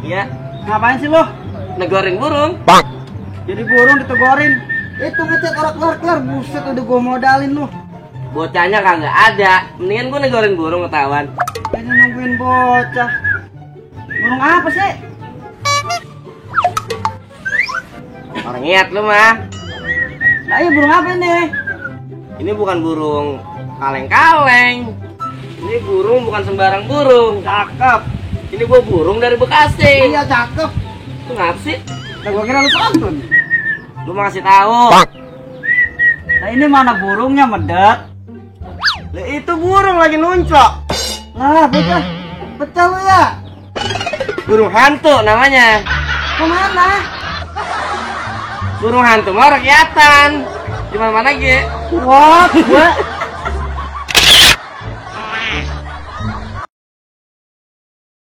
Iya. Ngapain sih lo? Negorin burung. Jadi burung ditegorin. Itu ngecek orang kelar-kelar. Buset, udah gua modalin lu. Bocahnya kagak ada. Mendingan gua negorin burung ketahuan. Ini nungguin bocah. Burung apa sih? Orang niat lu mah. Nah, iya burung apa ini? Ini bukan burung kaleng-kaleng. Ini burung bukan sembarang burung. Cakep. Ini gua burung dari Bekasi. Iya cakep. Lu ngapa sih? Nah, gua kira lu pantun. Lu mau ngasih tahu. Nah, ini mana burungnya, Medet? Lah itu burung lagi nuncok. Lah, bocah. Pecah lu ya? Burung hantu namanya. Kemana? Burung hantu mah rakyatan. Di mana-mana ge. Wah, gua